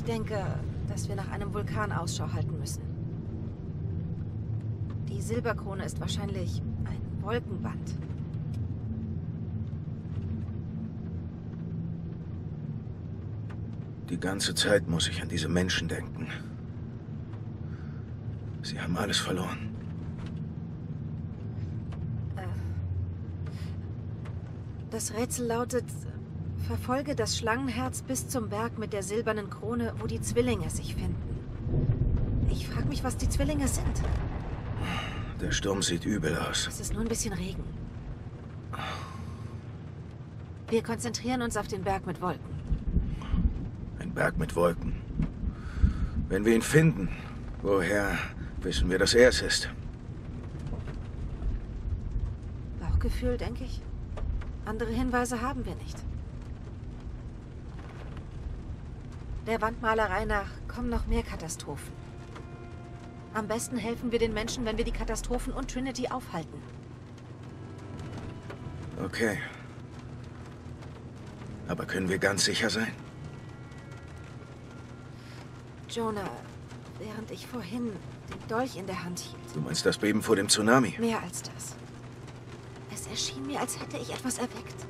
Ich denke, dass wir nach einem Vulkan Ausschau halten müssen. Die Silberkrone ist wahrscheinlich ein Wolkenband. Die ganze Zeit muss ich an diese Menschen denken. Sie haben alles verloren. Das Rätsel lautet: Verfolge das Schlangenherz bis zum Berg mit der silbernen Krone, wo die Zwillinge sich finden. Ich frage mich, was die Zwillinge sind. Der Sturm sieht übel aus. Es ist nur ein bisschen Regen. Wir konzentrieren uns auf den Berg mit Wolken. Ein Berg mit Wolken. Wenn wir ihn finden, woher wissen wir, dass er es ist? Bauchgefühl, denke ich. Andere Hinweise haben wir nicht. Der Wandmalerei nach kommen noch mehr Katastrophen. Am besten helfen wir den Menschen, wenn wir die Katastrophen und Trinity aufhalten. Okay. Aber können wir ganz sicher sein? Jonah, während ich vorhin den Dolch in der Hand hielt. Du meinst das Beben vor dem Tsunami? Mehr als das. Es erschien mir, als hätte ich etwas erweckt.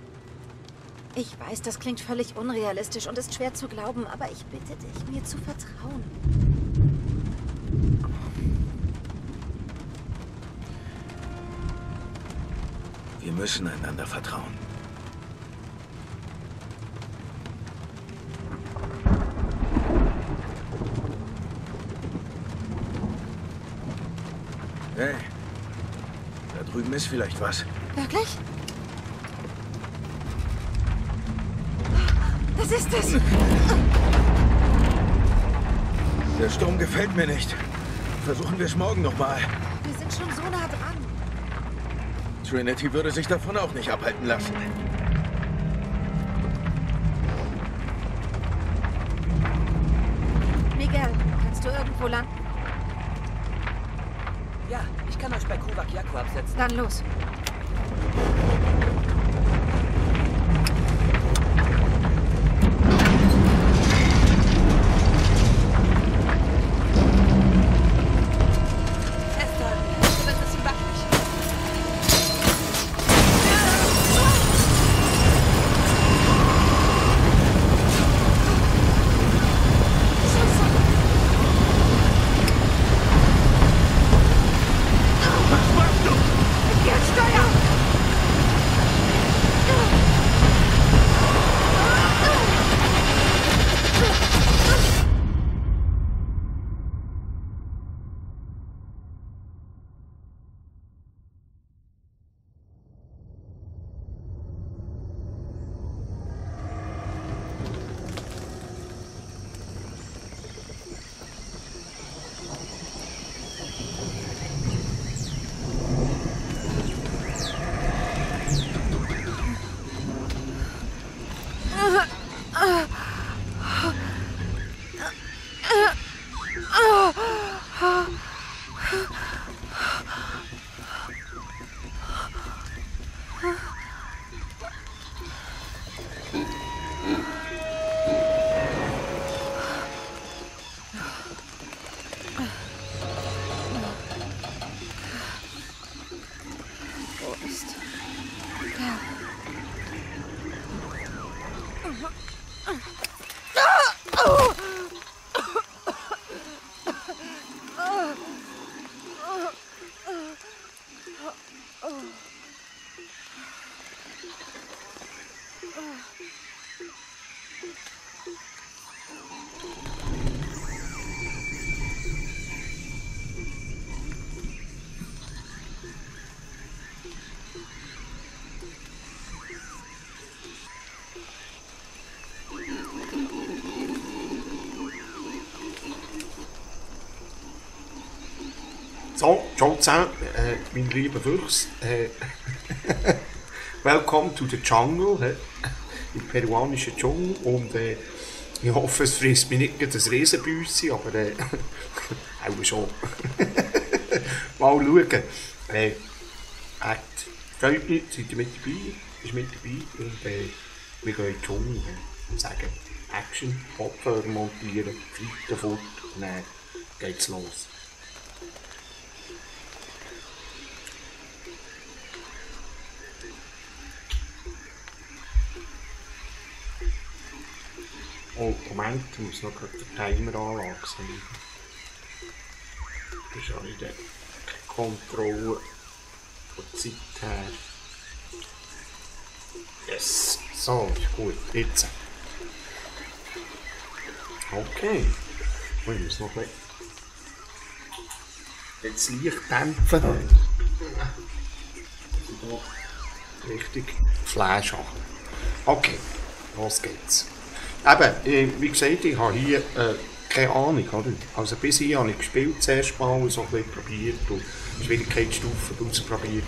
Ich weiß, das klingt völlig unrealistisch und ist schwer zu glauben, aber ich bitte dich, mir zu vertrauen. Wir müssen einander vertrauen. Hey, da drüben ist vielleicht was. Wirklich? Das ist es! Der Sturm gefällt mir nicht. Versuchen wir es morgen nochmal. Wir sind schon so nah dran. Trinity würde sich davon auch nicht abhalten lassen. Miguel, kannst du irgendwo landen? Ja, ich kann euch bei Kuvak Yaku absetzen. Dann los. So, ciao zusammen, mein lieber Fuchs. Welcome to the jungle, im peruanischen Dschungel. Und ich hoffe, es frisst mich nicht das Riesenbüssi, aber auch schon. Mal schauen. Freut mich, seid ihr mit dabei? Ist mit dabei? Und wir gehen in den Dschungel, sagen. Action, Kopfhörer montieren, Fliegen fort und dann geht's los. Oh, Moment, ich muss noch gerade den Timer-Anlage sehen. Das ist auch nicht eine Kontrolle von der Zeit her. Yes, so, ist gut, jetzt. Okay, ich muss noch ein bisschen das Licht dämpfen. Richtig Flash an. Okay, los geht's. Eben, wie gesagt, ich habe hier keine Ahnung, oder? Also bis hier habe ich gespielt, zuerst mal so ein bisschen probiert und Schwierigkeitsstufen ausprobiert.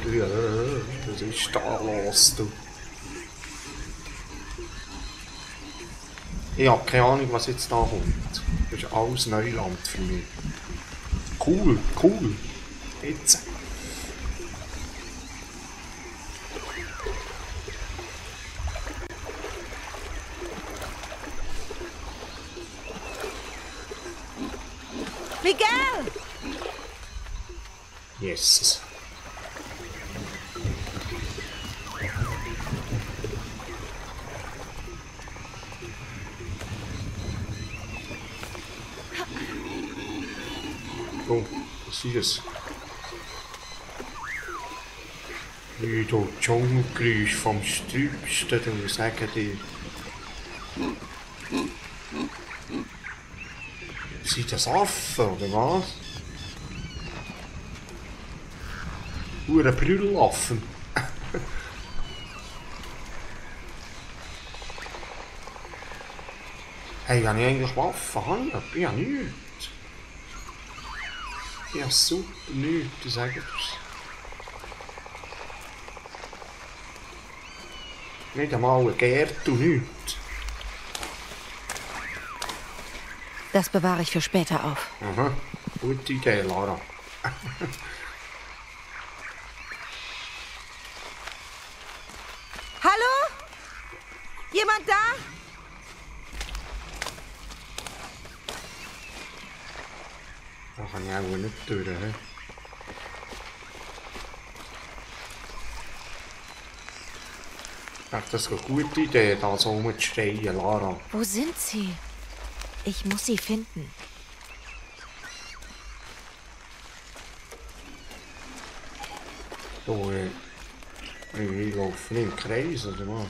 Was ist da los? Du? Ich habe keine Ahnung, was jetzt da kommt. Das ist alles Neuland für mich. Cool, cool. Jetzt. Miguel! Yes. Oh, was ist das? Wie du Dschungelgeräusch vom Strübsten, du sagen dir. Sind das Affen, oder was? Hure Brüllaffen. Hey, habe ich eigentlich Waffen? Habe ich? Ich habe nichts. Ich habe super nichts, ich sage es. Nicht einmal ein Gerd und nichts. Das bewahre ich für später auf. Aha, gute Idee, Lara. Hallo? Jemand da? Da kann ich auch nicht durch. He? Das ist eine gute Idee, da so rumzuschreien, Lara. Wo sind sie? Ich muss sie finden. So, wir laufen im Kreis, oder was?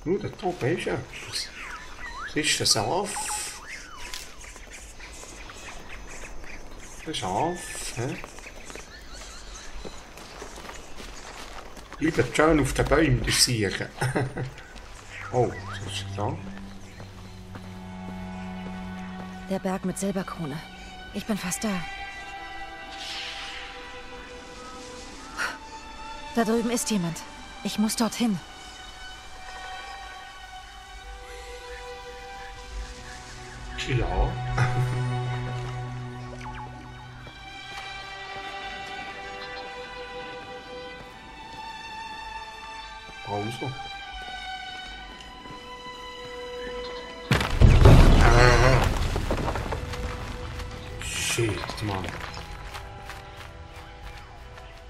Nur da oben ist etwas. Was ist das, ein Aff? Das ist ein Aff, hä? Bleibt schön auf den Bäumen, die Siechen. Oh, was ist da? Der Berg mit Silberkrone. Ich bin fast da. Da drüben ist jemand. Ich muss dorthin. Ja. Also. Shit, Mann.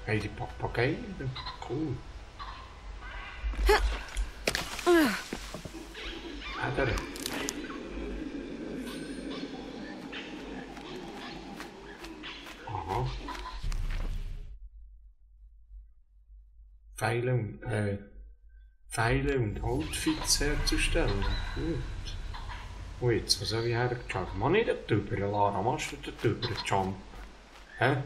Hey, die Papageien, cool. Alter. Aha. Pfeile und Outfits herzustellen. Gut. Und jetzt, was habe ich hergeschafft? Mann, nicht darüber, Lara, machst du darüber, Jump? Hä?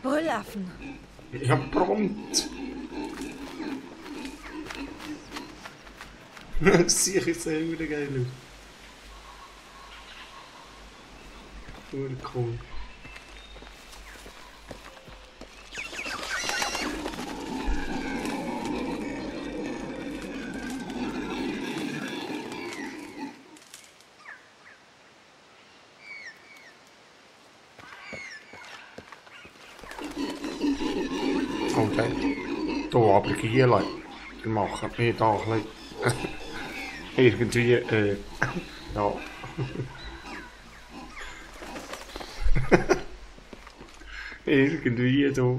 Brüllaffen. Ja, prompt. Das sehe ich sehr wieder geil aus. Cool. Und dann hier aber Gielen. Wir machen mir da ein bisschen irgendwie, ja. Irgendwie da.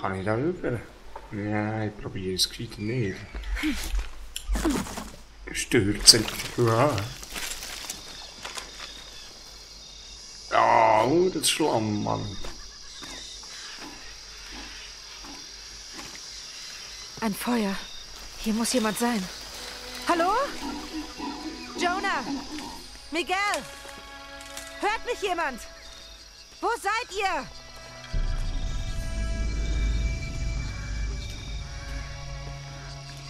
Kann ich da rüber? Nein, ich probiere es gescheiter nicht. Stürzen. Ja. Ja, das Schlamm, Mann. Ein Feuer. Hier muss jemand sein. Hallo? Jonah! Miguel! Hört mich jemand? Wo seid ihr?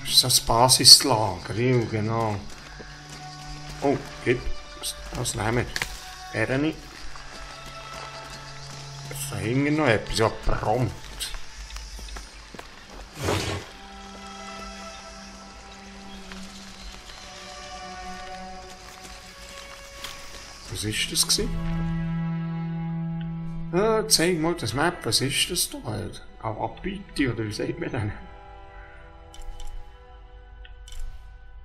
Das ist das Basislager, ja, genau. Oh, gib. Was nehmen wir? Er nicht. Da hinten noch etwas, ja, prompt. Was ist das gewesen? Ah, zeig mal das Map, was ist das da? Abiti, oder wie sagt man denn?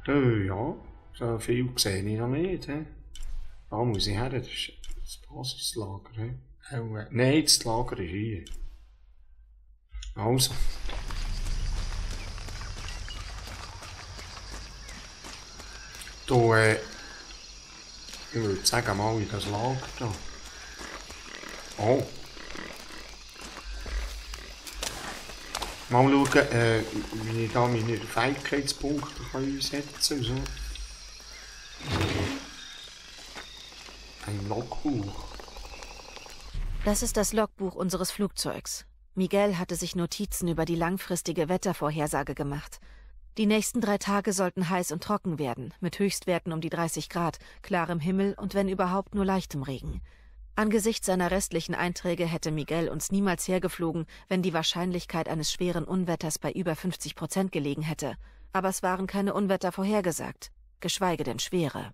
Ja, so viel sehe ich noch nicht. He? Da muss ich her, das ist das Basislager. He? Nein, das Lager ist hier. Also. Du, ich würde sagen, mal in das Lager da. Oh. Mal schauen, wie ich da meine Fähigkeitspunkte einsetzen kann. So. Ein Logbuch. Das ist das Logbuch unseres Flugzeugs. Miguel hatte sich Notizen über die langfristige Wettervorhersage gemacht. Die nächsten 3 Tage sollten heiß und trocken werden, mit Höchstwerten um die 30 Grad, klarem Himmel und wenn überhaupt nur leichtem Regen. Angesichts seiner restlichen Einträge hätte Miguel uns niemals hergeflogen, wenn die Wahrscheinlichkeit eines schweren Unwetters bei über 50% gelegen hätte. Aber es waren keine Unwetter vorhergesagt, geschweige denn schwere.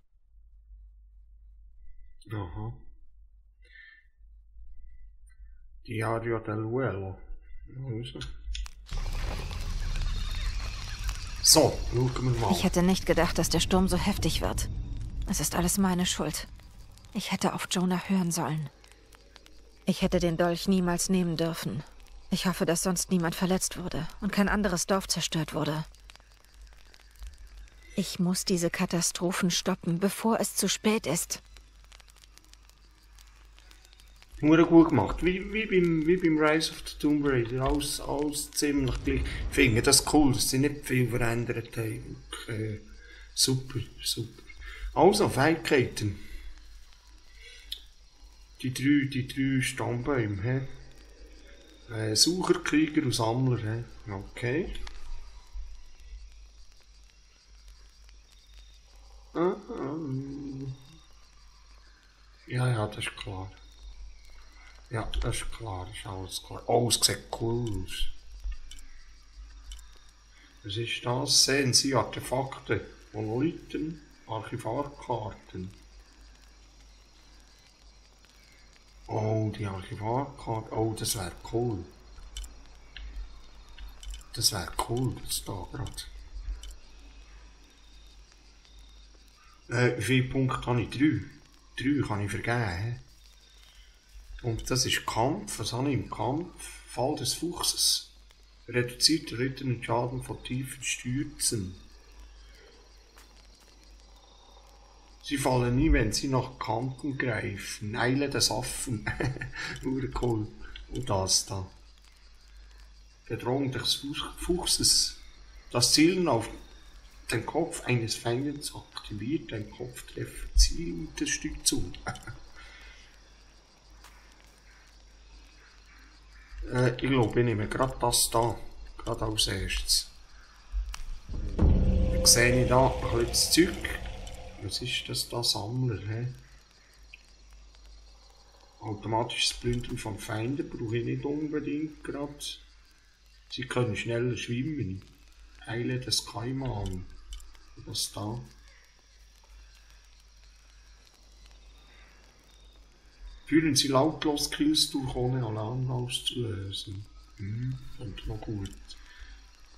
Aha. Diario del Vuelo. So, schauen wir mal. Ich hätte nicht gedacht, dass der Sturm so heftig wird. Es ist alles meine Schuld. Ich hätte auf Jonah hören sollen. Ich hätte den Dolch niemals nehmen dürfen. Ich hoffe, dass sonst niemand verletzt wurde und kein anderes Dorf zerstört wurde. Ich muss diese Katastrophen stoppen, bevor es zu spät ist. Nur gut gemacht, wie beim Rise of the Tomb Raider, alles ziemlich gleich. Ich finde das cool, dass sie nicht viel verändert haben. Super, super. Also, Fähigkeiten. Die drei Stammbäume, hä? Sucher, Krieger und Sammler, hä? Okay. Ja, das ist klar. Ja, das ist klar, ist alles klar. Oh, es sieht cool aus. Was ist das? Sehen Sie Artefakte, Monolithen, Archivarkarten. Oh, die Archivarkarte. Oh, das wäre cool. Das wäre cool, das da gerade. Wie viele Punkte habe ich? 3. 3 kann ich vergeben. Und das ist Kampf. Was habe ich im Kampf? Fall des Fuchses. Reduziert den Ritter Schaden von tiefen Stürzen. Sie fallen nie, wenn sie nach Kanten greifen. Eile des Affen. Cool. Und das da. Bedrohung des Fuchses. Das Zielen auf den Kopf eines Feindes aktiviert. Ein Kopftreffer Zielunterstützung. Ich glaube, ich nehme gerade das da. Gerade als erstes. Dann sehe ich da ein bisschen das Zeug. Was ist das da? Sammler, hä? Automatisches Plündern von Feinden brauche ich nicht unbedingt gerade. Sie können schneller schwimmen. Eile des Kaiman. Das das da? Führen Sie lautlos Kills durch, ohne Alarm auszulösen. Kommt noch gut.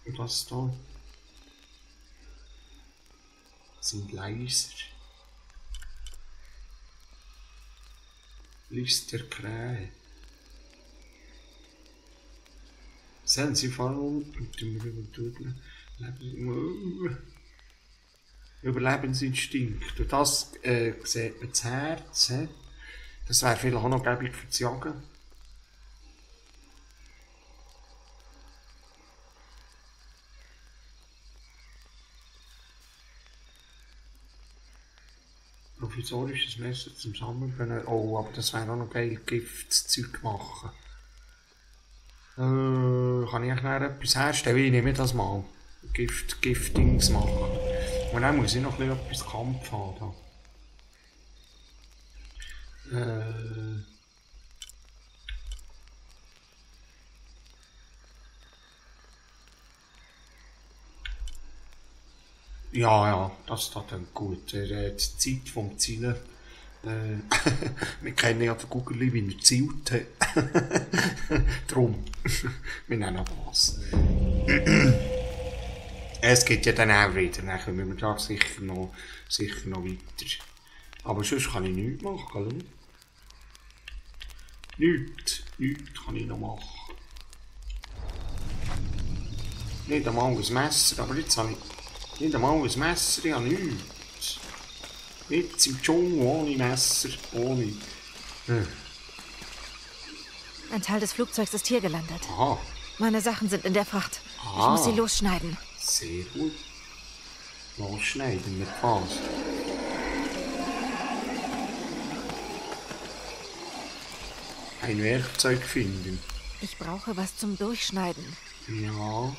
Und das da? Sind leiser. List der Krähe. Sehen Sie Fallen mit dem Überlebensinstinkt. Und das sieht man das Herz. Das wäre vielleicht auch noch gäbig für das Jagen. Provisorisches Messer zum Sammeln. Oh, aber das wäre auch noch geil, Giftszeug machen. Kann ich nachher etwas herstellen? Ich nehme das mal. Giftings machen. Und dann muss ich noch ein bisschen etwas Kampf haben. Ja, das ist dann gut. Die Zeit vom Zielen. Wir kennen ja den Google, wie er zielt hat. Drum. Wir nennen das. Es geht ja dann auch wieder. Dann kommen wir da sicher noch weiter. Aber sonst kann ich nichts machen. Nichts kann ich noch machen. Nicht einmal ein Messer, aber jetzt habe ich nicht einmal ein Messer, ich habe nichts. Nicht im Dschungel, ohne Messer, ohne... Ein Teil des Flugzeugs ist hier gelandet. Aha. Meine Sachen sind in der Fracht. Ah. Ich muss sie losschneiden. Sehr gut. Losschneiden, mit was? Ein Werkzeug finden. Ich brauche was zum Durchschneiden. Ja.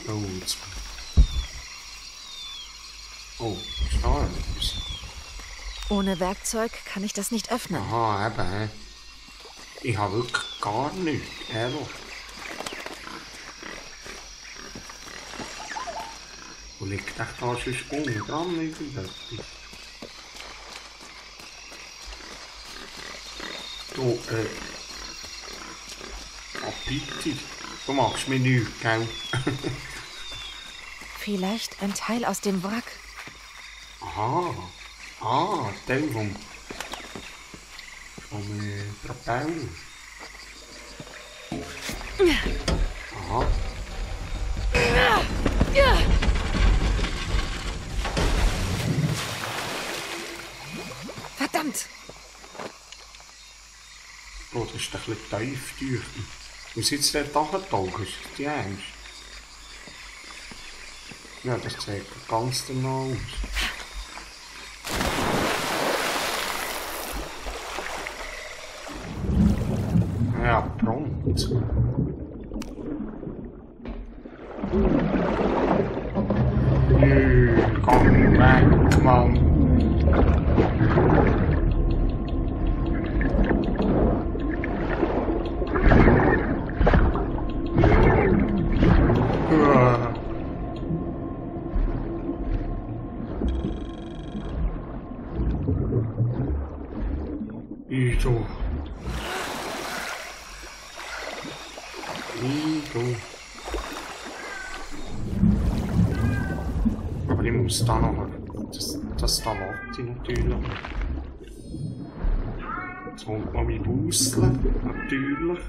Oh, jetzt. Oh, ist da etwas? Ohne Werkzeug kann ich das nicht öffnen. Aha, eben. Ich habe wirklich gar nichts. Ehrlich. Wo liegt echt da sonst unten dran irgendetwas? Du, Appetit. Du machst mir nichts, gell? Vielleicht ein Teil aus dem Wrack. Aha. Ah, Teil vom Propeller. Aha. Verdammt! Oh, das ist ein bisschen tief durch. Du sitzt dort hochgetaucht, ist die Angst? Ja, das sieht ganz danach aus. Ja, prompt. Nö, komm weg, Mann. Wieso? Aber ich muss da noch... Das da warte ich natürlich. Jetzt holt man mich Busseln, natürlich.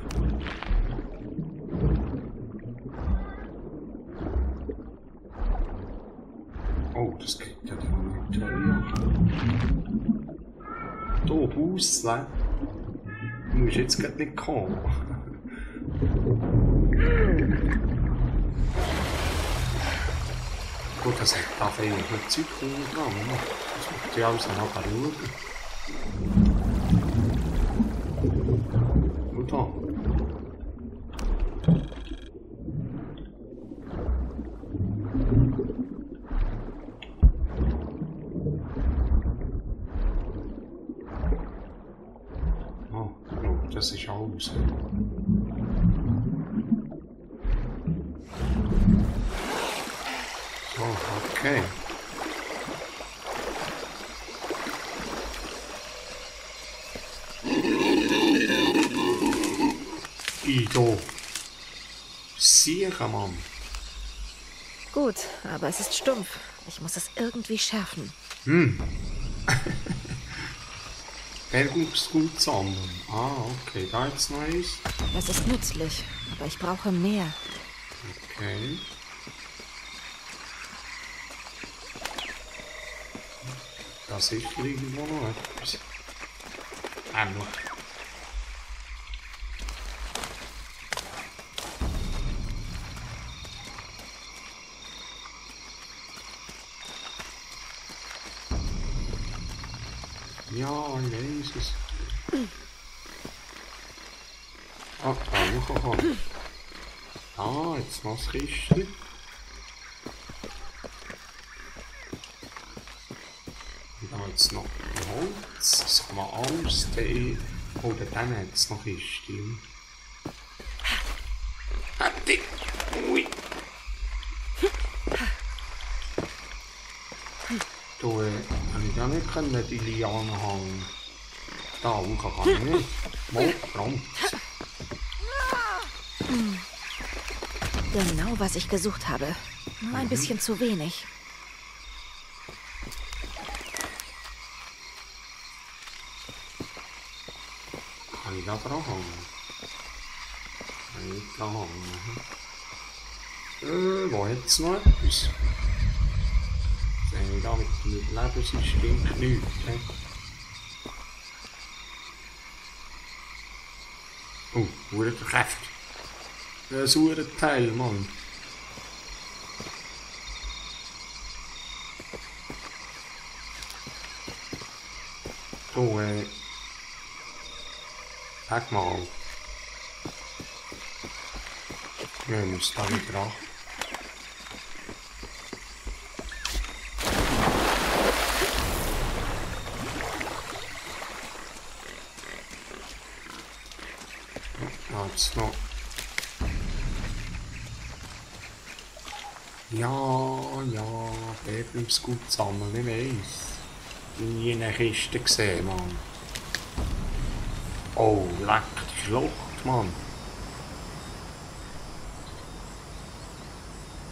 Oh, das geht ja dann nicht teuer. Hier, Busseln. Du musst jetzt gerade nicht kommen. Gut, das hat da viel Zeug dran. Das muss ich alles noch schauen. Und da. Oh, das ist alles. Oh, okay. Ido. Sicher, Mann. Gut, aber es ist stumpf. Ich muss es irgendwie schärfen. Bergungsgut sammeln. Ah, okay, da jetzt noch eins. Das ist nützlich, aber ich brauche mehr. Okay. Da ist sicher irgendwo noch etwas. Noch. Ja, ich weiß es. Ah, ah, jetzt noch das Kistchen. Und da jetzt noch Holz. Das kann man alles. Oder dann hat es noch Kistchen. Ui. Du, kann ich da nicht können, die Liane hängen. Da hoch kann ich nicht. Mal, verdammt. Genau, was ich gesucht habe. Nur ein bisschen zu wenig. Kann ich da dran hängen? Kann ich nicht dran hängen. Wo hat es noch etwas? Sehe ich da mit dem Lebenssystem nichts. Oh, wurde verkauft. Ein saurer Teil, Mann. So, sag mal. Wir müssen da nicht dran. Jetzt noch. Ja, Bergungsgut sammeln, ich weiss. Nie in einer Kiste gesehen, Mann. Oh, leck die Schlucht, Mann.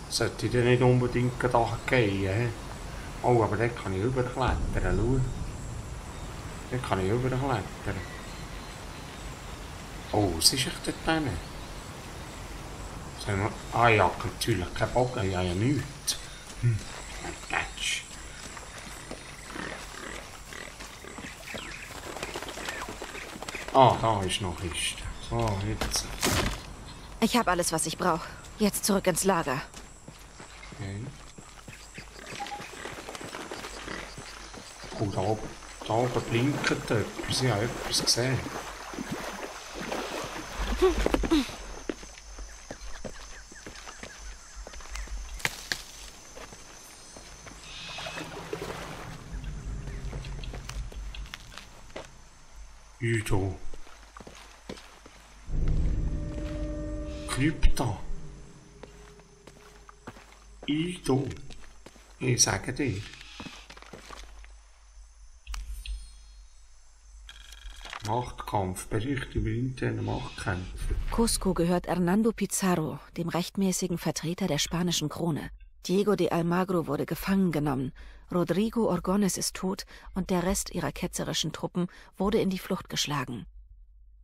Sollte ich denn nicht unbedingt da gehen, he? Oh, aber dort kann ich überklettern, schau. Dort kann ich überklettern. Oh, was ist echt dort drin? Ah ja, natürlich, kein Bogen, ja nichts. Ein Patsch. Ah, da ist noch Kiste. So, jetzt. Ich habe alles, was ich brauche. Jetzt zurück ins Lager. Okay. Oh, da oben blinkt etwas. Ich habe etwas gesehen. Ido. Krypta. Ido. Ich sage dir. Machtkampf. Bericht über interne Machtkämpfe. Cusco gehört Hernando Pizarro, dem rechtmäßigen Vertreter der spanischen Krone. Diego de Almagro wurde gefangen genommen. Rodrigo Orgones ist tot und der Rest ihrer ketzerischen Truppen wurde in die Flucht geschlagen.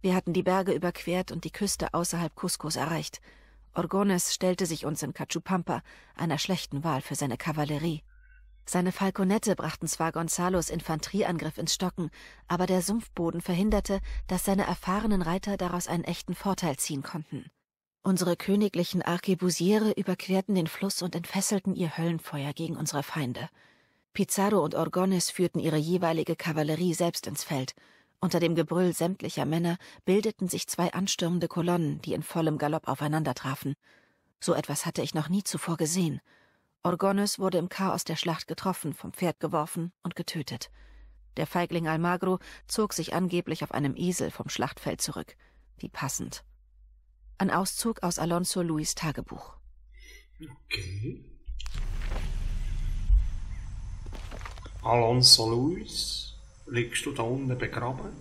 Wir hatten die Berge überquert und die Küste außerhalb Cuscos erreicht. Orgones stellte sich uns in Cachupampa, einer schlechten Wahl für seine Kavallerie. Seine Falconette brachten zwar Gonzalos Infanterieangriff ins Stocken, aber der Sumpfboden verhinderte, dass seine erfahrenen Reiter daraus einen echten Vorteil ziehen konnten. Unsere königlichen Arkebusiere überquerten den Fluss und entfesselten ihr Höllenfeuer gegen unsere Feinde. Pizarro und Orgones führten ihre jeweilige Kavallerie selbst ins Feld. Unter dem Gebrüll sämtlicher Männer bildeten sich zwei anstürmende Kolonnen, die in vollem Galopp aufeinander trafen. So etwas hatte ich noch nie zuvor gesehen. Orgones wurde im Chaos der Schlacht getroffen, vom Pferd geworfen und getötet. Der Feigling Almagro zog sich angeblich auf einem Esel vom Schlachtfeld zurück. Wie passend. Ein Auszug aus Alonso Luis Tagebuch. Okay. Alonso Luis, liegst du da unten begraben?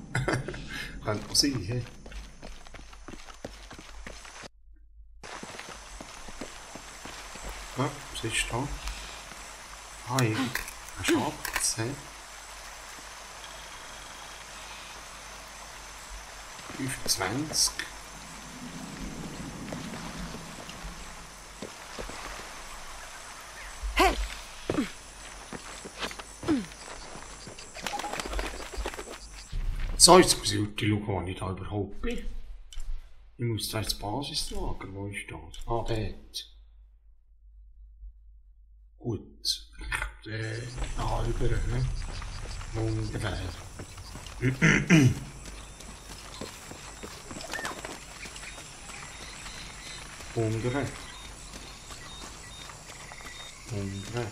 Könnte man sein, he? Ja, was ist da? Ah, ja, ein Schatz, he? 25. Hey! So, jetzt muss ich schauen, wo ich da überhaupt bin. Ich muss da ins Basislager, wo ist das? Ah, dort. Gut. Da über, ne? Ungefähr. Ungefähr. Ungefähr.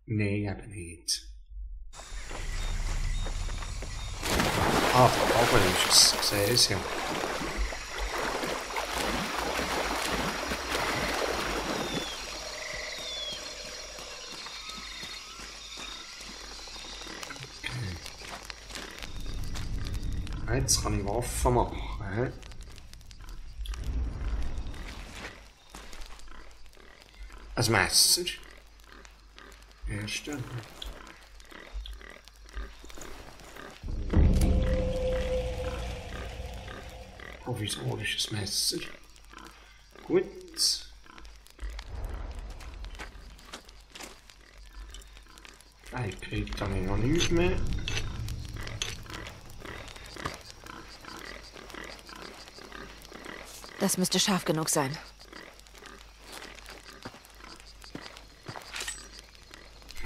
Nee, eben nicht. Ah, da oben ist es. Ich sehe es ja. Okay. Jetzt kann ich Waffen machen. He? Ein Messer. Erste. Provisorisches Messer. Gut. Fähigkeit habe ich noch nicht mehr. Das müsste scharf genug sein.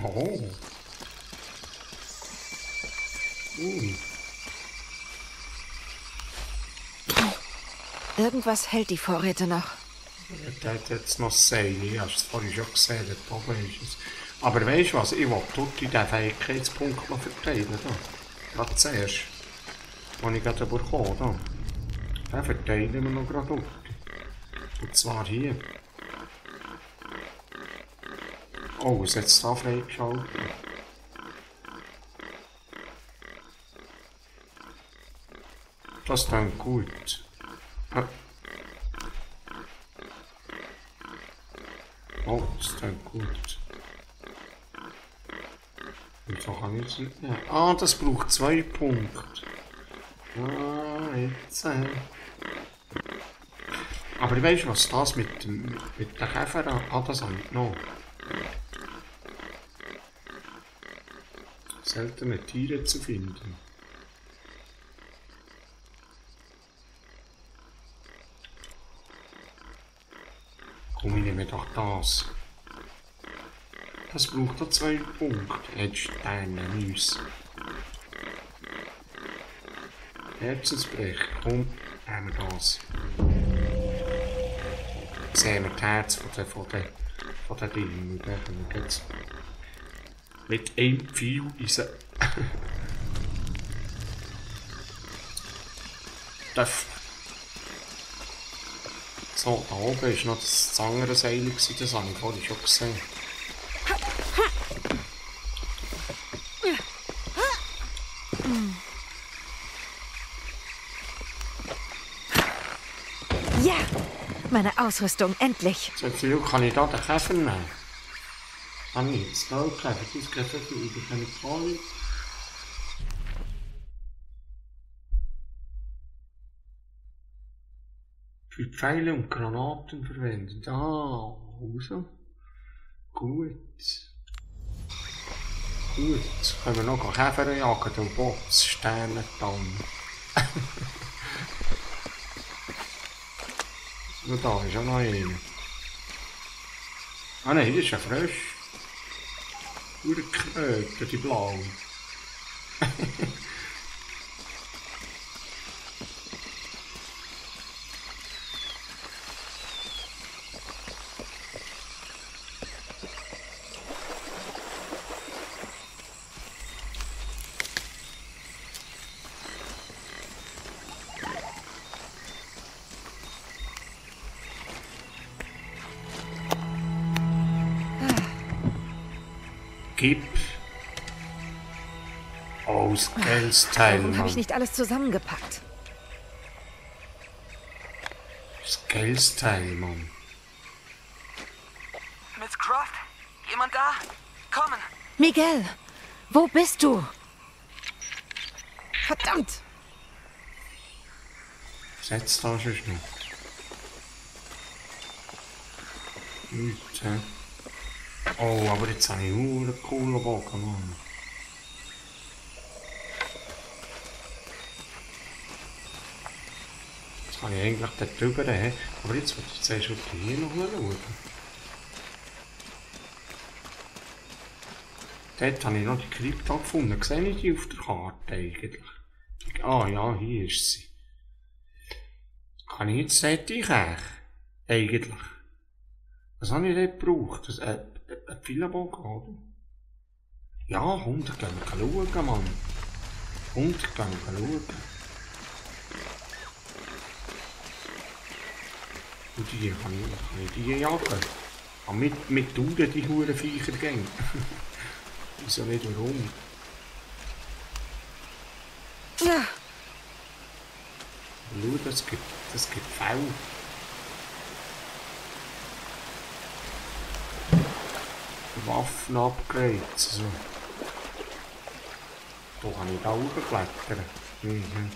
Oh. Irgendwas hält die Vorräte noch. Der hat jetzt noch Seil. Ich habe es vorhin schon gesehen, dort oben ist es. Aber weißt du was, ich will dort in diesen Fähigkeitspunkt noch verteilen. Gerade zuerst. Den ich gerade bekommen habe. Den verteilen wir noch gerade dort. Und zwar hier. Oh, ist jetzt da freigeschaltet? Das klingt gut. Oh, das klingt gut. Und so kann ich es nicht mehr. Ah, das braucht 2 Punkte. Ah, jetzt. Aber ich weiss, was das mit der Käfer an das habe ich genommen. Seltene Tiere zu finden. Komm, ich nehme doch das. Das braucht doch 2 Punkte. Hättest du deine Müsse. Herzensbrech. Komm, nehmen wir das. Sehen wir das Herz von der Dingen. Mit einem Pfeil ist er. So, da oben war noch das Zangenseil, das habe ich vorhin schon gesehen. Ja! Meine Ausrüstung, endlich! So viel kann ich da den Käfer nehmen? Ah, nicht. Das Käfer, das Käfer, ich kann nicht fahren. Für Pfeile und Granaten verwendet. Ah, also. Gut. Gut. Können wir noch Käfer jagen und Bots, Sterne, dann. So, da ist auch noch einer. Ah nein, das ist ein Frosch. Urkröte, die blau. Gib. Oh, das geiles Teil, Warum habe ich Mann. nicht alles zusammengepackt? Das geiles Teil, Mann. Miss Croft? Jemand da? Kommen! Miguel, wo bist du? Verdammt! Setz da schon schnell. Nichts, hä? Oh, aber jetzt habe ich nur einen coolen Bogen, Mann. Jetzt kann ich eigentlich dort drüber, hä? Aber jetzt wollte ich zuerst hier noch schauen. Dort habe ich noch die Krypta gefunden. Sehe ich die auf der Karte eigentlich? Ah ja, hier ist sie. Kann ich jetzt dort einkriegen? Eigentlich. Was habe ich dort gebraucht? Ein Pfeilenbogen, oder? Ja, 100 gehen wir schauen, Mann. 100 gehen wir schauen. Und die kann ich die jagen. Aber mit Duden die huren Viecher gehen. Wieso nicht, warum? Ja. Schau, das gibt Fälle. Waffen-Upgrades. So. Da kann ich da hochklettern. Mhm.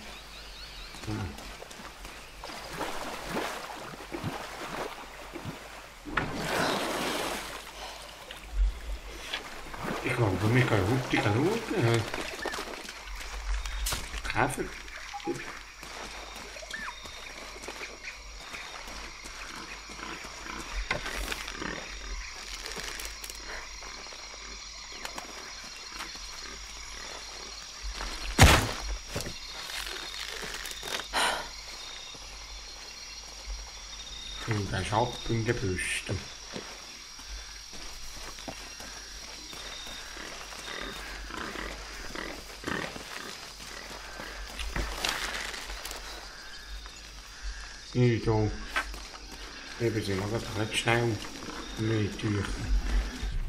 Ich glaube, wir können heute schauen. Käfer. Und ein Schatten in den Brüsten. Nicht so. Eben sind wir gerade recht schnell mit Tüchern.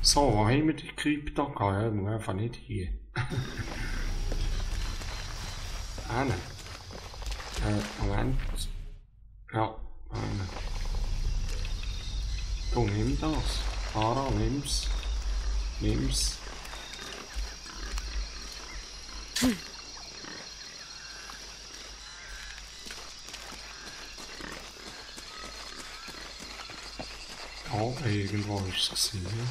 So, wo haben wir die Krypta gehabt? Ja, nur einfach nicht hier. Moment. Ja, du nimm das. Ara, nimm's. Nimm's. Da irgendwo ist es gewesen.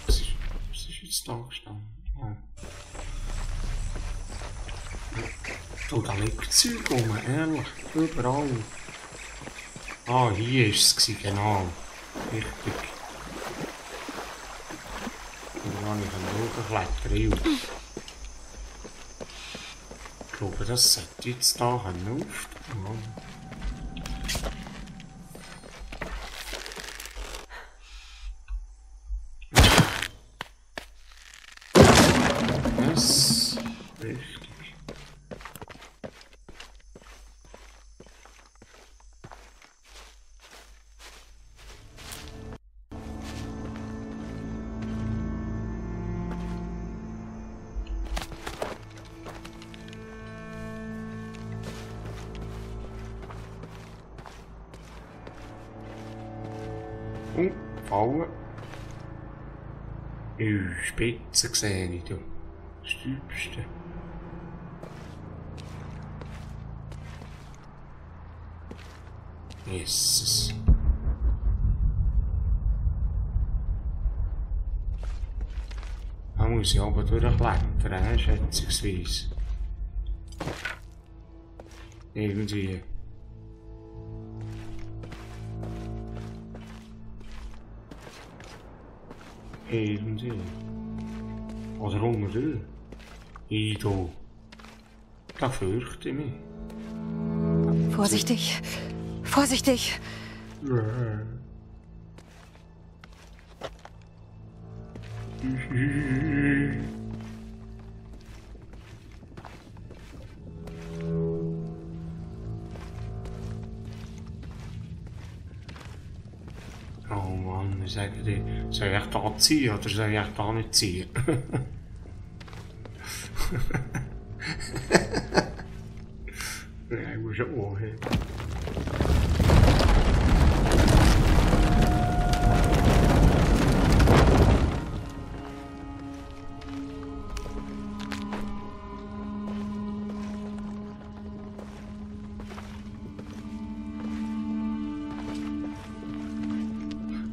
Was ist jetzt da gestanden? Oh. Du, da liegt Zeug rum, ehrlich. Überall. Ah, hier war es, genau. Richtig. Da kann ich hochklettern. Ich glaube, das sollte jetzt da aufstehen. Das richtig. Und fallen. Spitzen sehe ich da. Das Typste. Jesus. Da muss ich aber durchklettern, schätzungsweise. Irgendwie. Irgendwie. Oder unten. Ido. Da fürchte ich mich. Vorsichtig. Vorsichtig. sagen die, soll ich da ziehen oder soll ich da nicht ziehen? Ja, muss schon auch.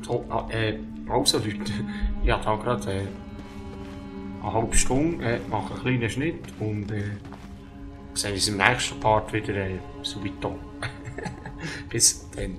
So, also Leute, ich habe da gerade eine halbe Stunde, mache einen kleinen Schnitt und sehen uns im nächsten Part wieder so weit. Bis dann.